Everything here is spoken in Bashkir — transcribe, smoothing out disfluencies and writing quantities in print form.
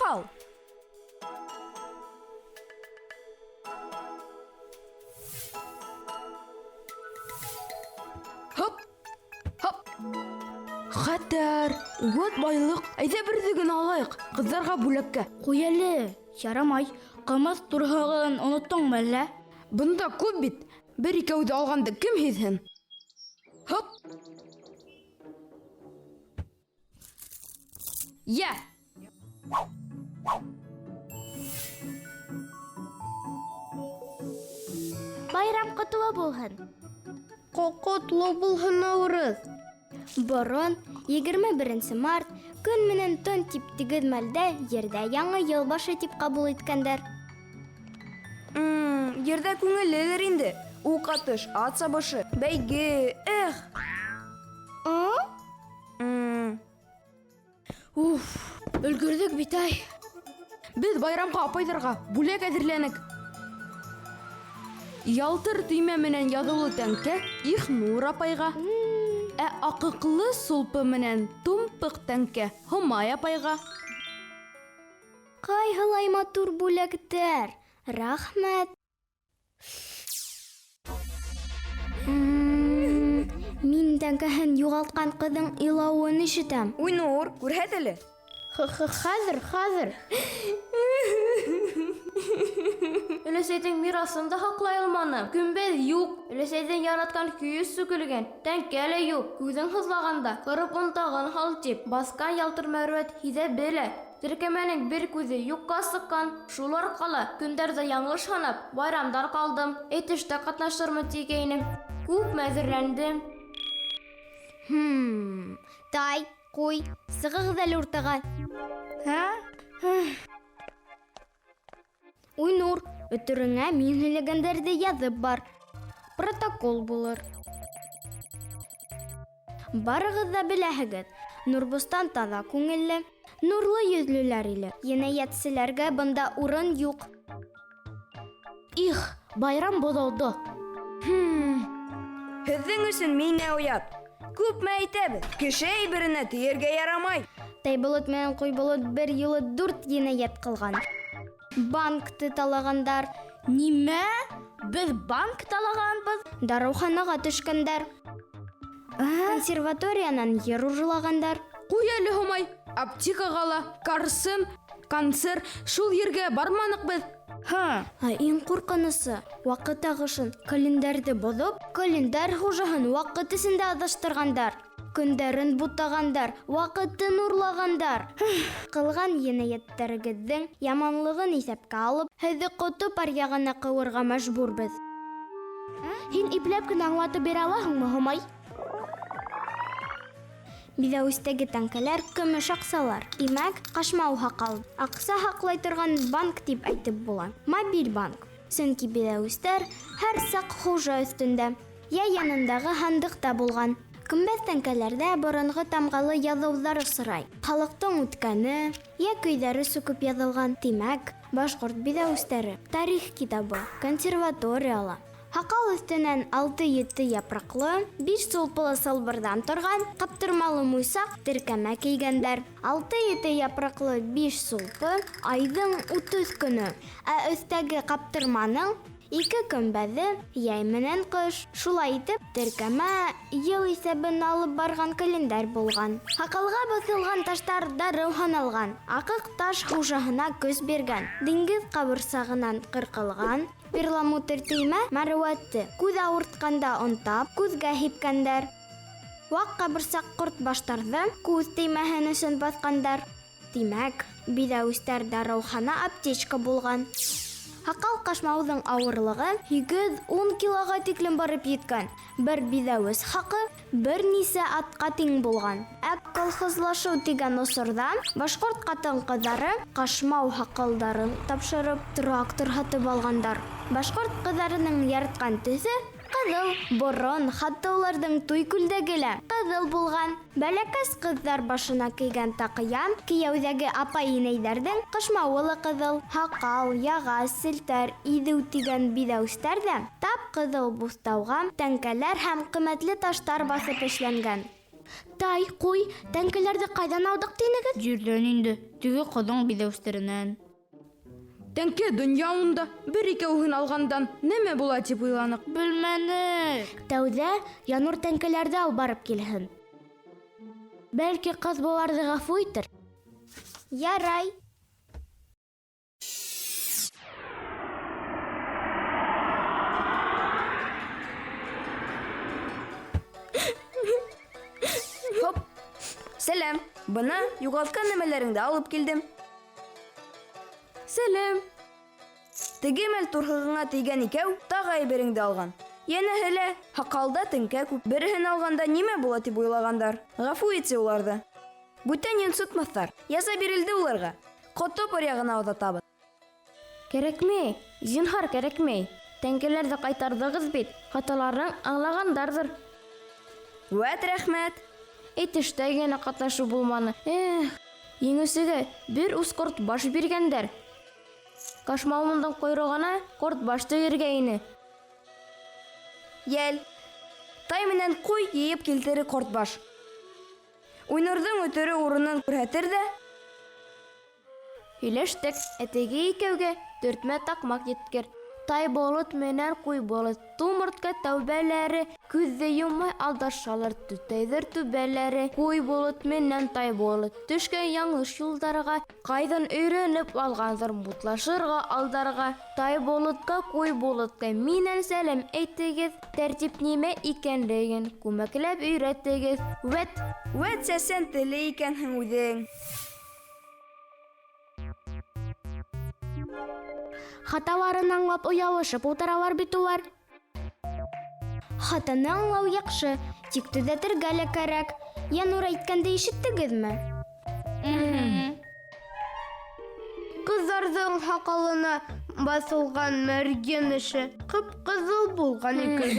Һаҡал. Һоп, һоп. Хәтәр, үгет байлыҡ. Әйҙә берҙе генә алайыҡ, ҡыҙҙарға бүләккә. Ҡуй әле, ярамай. Ҡымыҙ турһығын оноттоңмо әллә? Бында күп бит. Бер икәүҙе алғанды кем һиҙһен? Һоп. Йә! Байрам ҡотло булһын! Ҡотло булһын Наурыҙ! Борон 21 март көн менән төн тип тигеҙ мәлдә ерҙә яңы йыл башы тип ҡабул иткәндәр. Ерҙә күңеллелер инде. Уҡ атыш, ат сабышы, бәйге, эх! Уф, өлгөрҙөк бит ай. Беҙ байрамға апайҙарға бүләк әҙерләнек. Ялтыр төймә менән яҙыулы тәңкә Ихнур апайға, ә аҡыҡлы сулпы менән тумпыҡ тәңкә Һомай апайға. Ҡайһылай матур бүләктәр! Рәхмәт! Мин тәңкәһен юғалтҡан ҡыҙҙың илауын ишетәм. Уйнур, күрһәт әле. Хәҙер, хәҙер. Өләсәйҙең мирасын да һаҡлай алманым. Көмбәҙ юҡ, өләсәйҙең яратҡан көйө сүкелгән, тәңкә лә юҡ. Күҙең һыҙлағанда, ҡырып онтағын һал тип, баҫҡан ялтыр мәрүәт һиҙә белә. Теркәмәнең бер күҙе юҡҡа сыҡҡан. Шул арҡала көндәрҙе яңылыш һанап, байрамдар ҡалдым. Әйтештә ҡатнашырмын тигәйнем. Күпме әҙерләндем. Хм, тай, ҡуй, сығығыҙ әле уртаға. Һә? Уйнур, өтөрөңә мин һөйләгәндәрҙе яҙып бар. Протокол булыр. Барығыҙ ҙа беләһегеҙ, Нурбостан таҙа күңелле, нурлы йөҙлөләр иле. Енәйәтселәргә бында урын юҡ. Их, байрам боҙолдо. Һеҙҙең өсөн миңә оят. Күпме әйтәбеҙ, кеше әйберенә тейергә ярамай. Тайболот менән Ҡуйболот бер юлы дүрт енәйәт ҡылған. Банкты талағандар. Нимә? Беҙ банк талағанбыҙ? Дарыуханаға төшкәндәр. Консерваториянан ер урлағандар. Ҡуй әле, Һомай, аптекаға ла, карсын, концерт, шул ергә барманыҡ беҙ. Һа. Ә иң ҡурҡынысы, ваҡыт ағышын, календарҙы боҙоп, календарь хужаһын ваҡыт эсендә аҙаштырғандар. Көндәрен бутағандар, ваҡытын урлағандар. Ҡылған енәйәттәрегеҙҙең яманлығын иҫәпкә алып, һеҙҙе ҡотоп аръяғына ҡыуырға мәжбүрбеҙ. Һин ипләп кенә аңлатып бирә алаһыңмы, Һомай? Биҙәүестәге тәңкәләр көмөш аҡсалар. Тимәк, ҡашмау һаҡал. Аҡса һаҡлай торған банк тип әйтеп була. Мобиль банк. Сөнки биҙәүестәр һәр саҡ хужа өҫтөндә, йә янындағы һандыҡта булған. Көмбәҙ тәңкәләрҙә боронғо тамғалы яҙыуҙар осрай. Халыҡтың үткәне, йә көйҙәре сүкеп яҙылған. Тимәк, башҡорт биҙәүестәре, тарих китабы, консерваторияла. Һаҡал өҫтөнән алты-ете япраҡлы, биш сулпылы сылбырҙан торған ҡаптырмалы муйсаҡ теркәмә кейгәндәр. Алты-ете япраҡлы биш сулпы айҙың 30 көнө, ә өҫтәге ҡаптырманың ике көмбәҙе йәй менән ҡыш. Шулай итеп, теркәмә йыл иҫәбен алып барған календарь булған. Һаҡалға баҫылған таштар дарыу һаналған. Аҡыҡ таш хужаһына көс биргән. Диңгеҙ ҡабырсағынан ҡырҡылған перламутр төймә мәрүәтте күҙ ауыртҡанда онтап, күҙгә һипкәндәр. Ваҡ ҡабырсаҡ ҡорт баштарҙы күҙ теймәһен өсөн баҫҡандар. Тимәк, биҙәүестәр дарыухана аптечка булған. Һаҡал ҡашмауҙың ауырлығы 8-10 килоға тиклем барып еткән. Бер биҙәүес хаҡы бер нисә атҡа тиң булған. Ә колхозлашыу тигән осорҙа башҡорт ҡатын-ҡыҙҙары ҡашмау һаҡалдарын тапшырып трактор һатып алғандар. Башҡорт ҡыҙҙарының яратҡан төҫө ҡыҙыл. Борон хатта уларҙың туй күлдәге лә ҡыҙыл булған. Бәләкәс ҡыҙҙар башына кейгән таҡыя, кейәүҙәге апай-инәйҙәрҙең ҡашмауы ла ҡыҙыл. Һаҡал, яға, селтәр, иҙеү тигән биҙәүестәр ҙә тап ҡыҙыл буҫтауға тәңкәләр һәм ҡиммәтле таштар баҫып эшләнгән. Тай, ҡуй, тәңкәләрҙе ҡайҙан алдыҡ тинегеҙ? Ерҙән инде, теге ҡыҙҙың биҙәүестәренән. Тәңкә донъя унда, бер икәүһен алғандан нәмә була тип уйланыҡ. Белмәнек. Тәүҙә Янур тәңкәләрҙе алып барып килһен. Бәлки ҡыҙ быларҙы ғәфү итер. Ярай. Хоп. Сәләм. Бына юғалтҡан нәмәләреңде алып килдем. Сәләм. Теге мәл турһығыңа тейгән икәү тағы әйбереңде алған. Йәнәһе лә, һаҡалда теңкә күп. Береһен алғанда нимә була тип уйлағандар. Ғәфү итсе уларҙы. Бүтән йонсотмаҫтар. Яза бирелде уларға. Ҡотоп яғына оҙатабыҙ. Кәрәкмәй, зинһар кәрәкмәй. Тәңкәләрҙе ҡайтарҙығыҙ бит, хаталарын аңлағандарҙыр. Вәт рәхмәт. Әйтештә генә ҡатнашыу булманы. Эх, еңеүсегә бер ус ҡорт баш биргәндәр. Кашмауымдың ҡойроғона ҡорт баш төйөргәйне. Йәл. Тай менән ҡуй йыйып килтерер ҡортбаш. Уйнурҙың өтөрө урынын күрһәтер ҙә, Һөйләштек, ә теге икәүгә төртмә таҡмаҡ еткер. Тай болот менән ҡуй болот, тумыртҡа тәүбәләре, күҙҙе йоммай алдашалар, түтәйҙер түбәләре. Ҡуй болот менән тай болот, төшкән яңылыш юлдарға, ҡайҙан өйрәнеп алғанҙыр мутлашырға, алдарға. Тай болотҡа, ҡуй болотҡа минән сәләм әйтегеҙ, тәртип нимә икәнлеген күмәкләп өйрәтегеҙ. Вәт! Вәт сәсән теле икәнһең үҙең. Хаталарын аңлап оялышып ултыралар бит улар. Хатаны аңлау яҡшы, тик төҙәтергә лә кәрәк. Янур әйткәнде ишеттегеҙме? Ҡыҙҙарҙың һаҡалына баҫылған мәрйен эше ҡып-ҡыҙыл булған икән.